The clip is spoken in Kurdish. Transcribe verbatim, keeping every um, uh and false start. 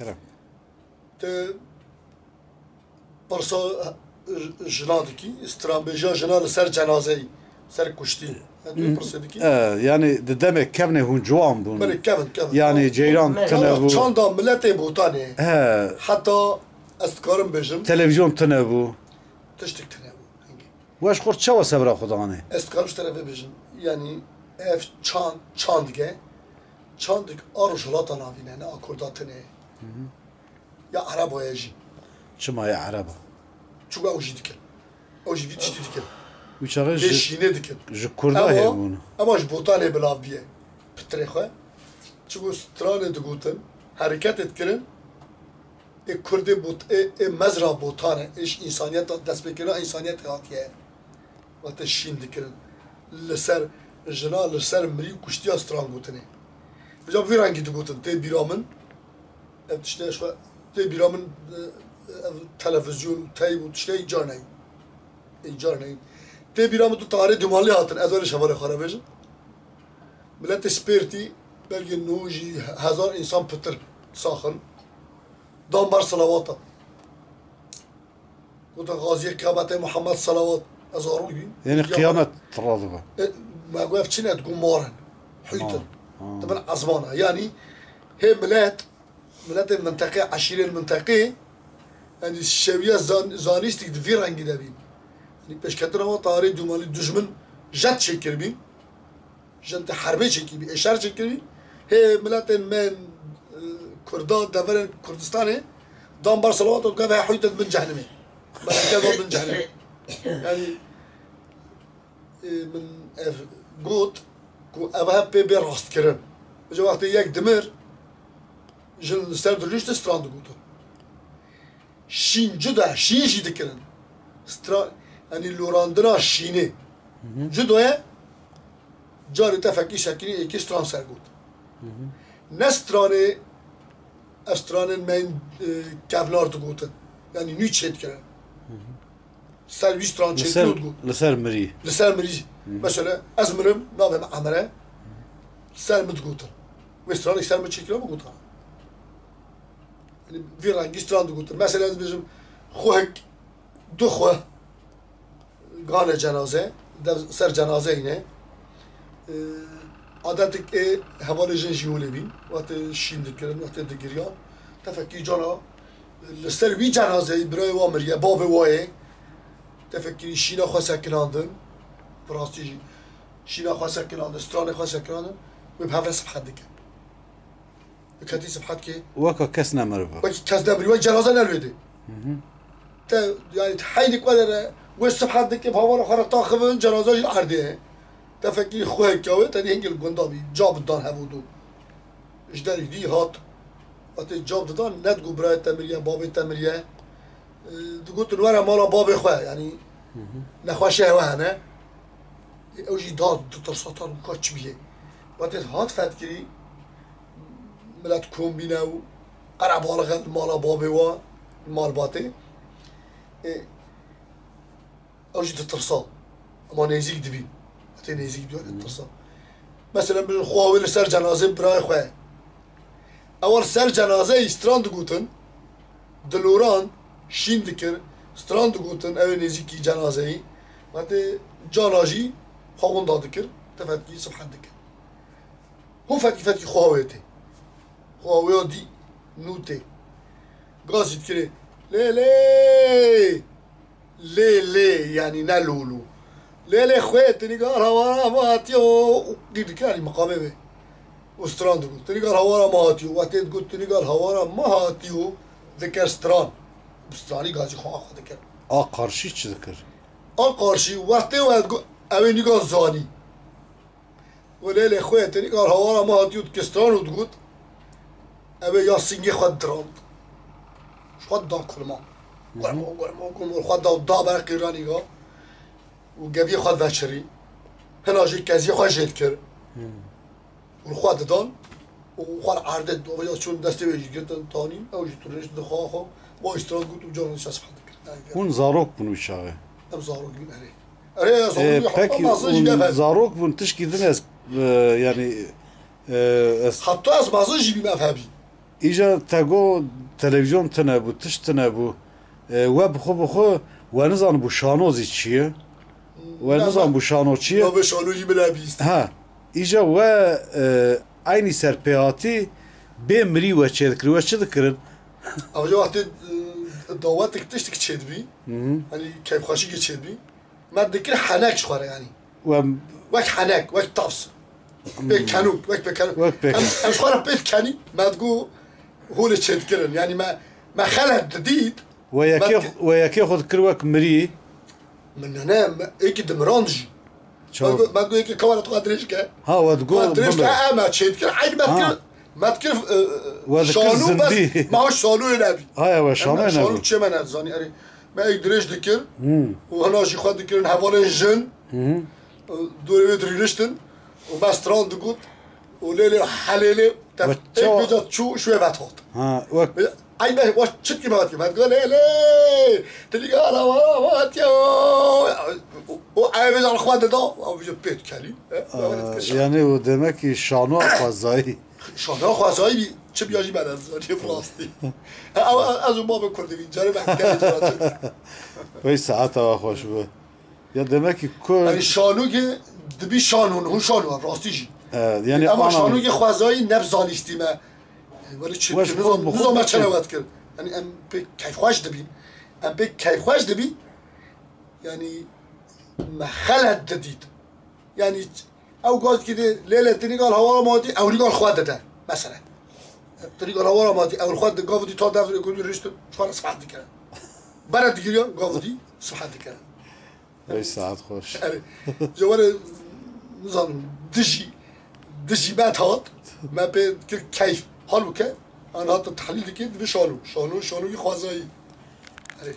Kerem. Te pirsa jina dikî, stranbêjiya jina li ser cenazeyî, ser kuştî. Te pirsê dikî? E, yani di demê kevnê hûn ciwan bûn. Belê, kevin, kevin. Yani ceyran tune bû. Çanda miletê botanê. He. Heta ez dikarim bêjim. Televizyon tune bû. Tiştik tune bû. Hingî. We ji xwe çawa sebra xwe dane? Ez dikarim ji te re vê bêjim. Yani ev çand, çandik e. Çandik a rojhilata navîn e, ne a kurda tune. Ya ereba ye jî. Çima ya ereba? Çunku ew jî dikin. Ew jî vî tiştî dikin. Wî çaxê ji, şînê dikin. Ji kurda hêbûn. Ema ji botanê bilav bîye. Pitirê xwe. Çunku stranê digotin, hereketê dikirin, ê kurdê bot-, ê, ê mezra botan e, ê ji însaniyeta, destpêkirina însaniyetê hatiye. Wate şîn dikirin. Li ser jina, li ser mirî û kuştiya stran gotinê. Vêca bi vî rengî digotin, tê bîra min, ev tiştê ji we, tê bîra min, e, ev televizyon, teyb û tiştê îcar neyî. Îcar neyî. Tê bîra min tu tarê dûmanlî hatin, ez were şevalê xwe re bêjim. Miletê spêrtî, belkî nû jî hezar însan pitir saxin. Dan ber silawata. Gotin, "Gaziyê qiyametê Muhammed selawat." Ez zarok bîm. Yani qiyamet radibe. E, me got, "Ev çi ne?" Digot, "Mar in. Hûyt in." Mar. Ha. Di bin ezmana. Yani hê milet, miletê minteqê, eşîrên minteqê, yani şewiya zan-, zanîstik di vî rengî de bîn. Yani pêşketina wan tarê dûmanî dujmin jet çêkiribîn. Jin te herbê çêkî bî, ê şer çêkirî. Hê miletên me, e, Kurda, deverên Kurdistanê, dan ber selawat û gave hûyt bin cehnimê. Meleke bin cehnimê. Yani, e, min ev got ku ev hep pê bê rastkirin. Ji wextê yek dimir, jin li ser dirûştin stran digotin. Şîn cuda, şîn jî dikirin. Stra-, yani lorandina şînê. Hı hı. Cuda ye, carê te fekî sekinî êkê stran ser got. Hı hı. Ne stranê, ev stranên me yên, e, kevnar digotin. Yani nû çê dikirin. Hı hı. Ser wî stran çê digot. Li ser mirî. Li ser mirî. Hı hı. Mesela ez mirim, navê min Emre. Ser min digotin. Wê stranê ser min çêkira bigota. Yani vî rengî stran digotin. Mesela ez bêjim, xwehik, du xwe, gane cenaze, dev ser cenaze yîne. E, adetik ê hevalê jin jî holê bîn. Wextê şîn dikirin, wextê digiriyan. Tefekî cana, li ser wî cenazeyî birayê wa miriye, babê wa yê. Tefekî şîna xwe sekinandin. Bi rastî jî şîna xwe sekinandin, stranê xwe sekinandin. Wê bi hev re sibhet dike. Diketî sibhetkê. Weka kes nemiriba. Wekî kes nemirî, wek cenaze nelwêdê. Hı hı. Te, yani, te heynî ku re, wê sibhet dikê, bi hawara xwe re taxivin, cenaze jî erdê ye. Te fekî xwe hekya wê, te dî hingil gunda bî, ca bidan hev û du. Ji derî dî hat, hatê ca didan, ne digot birayê te miriye, babê te miriye. E, digotin were mala babê xwe, yani, hı hı, nexweşiya we hene. Ew jî da ditirsa, ta ka çi bîye. Wextê hat fetkirî, milet kom bîne û qerebalix e li mala babê wa, li malbatê. Ê, ew jî ditirsa. Ema nêzîk dibî. Wextê nêzîk dibî, wextê ditirsa. Mesela, bêjin xwe wê li ser cenazê birayê xwe. Ew li ser cenazeyî stran digotin, diloran, şîn dikir, stran digotin, ew ê nêzîkî cenazeyî. Wextê cana jî xwe winda dikir, te fetkî sibhet dikir. Hûn fetkî fetkî xwe wê tê. Xwe wê dî nû tê. Gazî dikirê. Lê lê! Lê lê, yani ne lû lû. Lê lê xwê, tinî gar hawara me hatiyo, û dî dikir, yani meqamê wê. Û stran digot. Tinî gar hawara me hatiyo. Wextê digot, tinî gar hawara me hatiyo, dikir stran. Bi stranî gazî xwe, xwe dikir. A qarşî çi dikir? A qarşî, wextê we digot, ew ê nîgar zanî. Û lê lê xwe tenî kar hawara me hatiyo dikir stran û digot, ew ê ya singê xwe dirand. Ji xwe da kurma. Hı hı. Kurma, kurma, kurma. Xwe da, da ber qîranî ga. Û geviyê xwe veçirî. Hina jî keziyê xwe jê dikir. Hı. Û xwe didan. Û xwe li erdê, ya çûn destê wê jî girtin, tanîn. Ew jî tu rêş dixwa xwe. Bo stran got û caran şes xwe dikir. Hûn zarok bûn wî çaxê? Em zarok bîn, erê. Erê, ez Ee, peki, hûn zarok bûn, tişkî din ez, e, yani, e, ez Heta ez mezin jî bîm ev hebî. Îca te got televîzyon tune bû, tişt tune bû. E, we bi xwe bi xwe we nizanibû şano zî çi ye? We nizanibû şano çi ye? Navê şano jî min nebîst. Ha, îca we, e, eynî ser pê hatî bê mirî we çê dikir, we çi dikirin? Ev jî wextê, e, dawetik tiştik çêdibî. Hı hı. Hani keyfxweşîkê çêdibî. Me dikir henek ji xwe re, yanî. Wek henek, wek tavs. Pêkenûk, wek pêkenûk. Wek pêkenûk. Em, em ji xwe re pê dikenî, me digot holê çêdikirin. Yanî me, me xelet didît. We yekê, me dikir- we yekê xwe dikir wek mirî. Min ne, ne, me êkî dimirand jî. Çawa? Me digot, me digot êkî kewara xwe dirêj ke. Ha, we digot dirêj ke, em me çêdikir, eynî me dikir, me dikir, e, we dikir şanû, bes zindî. Me şanûyê nebî. Haya, we şanûyê nebî. Şanû çê me nedizanî, erê. Me êk dirêj dikir. Hmm. Û hina jî xwe dikirin hevalên jin. Hı hı. Dorê wê dirîniştin. Û me stran digot. Û lê lê helê lê. Te êk vêca çû şûyê vet hat. Ha, wek. Ay be, wa çit ki vet ki. Vet go lê lê. Tilî gara wa, wa, tiyo. O, o, ay vêca xwe dida. O, vêca pêt kelî. Yanî o demek ki şano xwezayî. Şano xwezayî bî, çi biya jî me ne zanî rastî. Ew, ez û babê Kurdî bî, carê me gelê cara çi. Wey saeta we xweş bi. Ya demek ki Kurd. Yanî şanûgê dibî şanûn, hûn şanû, rastî jî. Evet, yanî ama ana şanûgê xwezayî ne bi zanîstî me. Wele çi, nizam, nizam me çene wet kir. Yanî em pê keyfxweş dibîn. Em pê keyfxweş dibîn. Yanî me xelet didît. Yanî ew gaz dikî dê, lê lê tu nîgal hawara matî, ew nîgal xwe dide. Mesela. Tu nîgal hawara matî, ew xwe di gav dî ta dev rê gundî riştin, çar saet dikere. Bere digiriya, gav dî, saet dikere. Ey saet xweş. Erê, ji were, nizanim, dijî, dijî me hat, me pê kir keyf. Halbuke, an hatin tehlîl dikir, dibi şanû. Şanû, şanûyî xwezayî. Erê.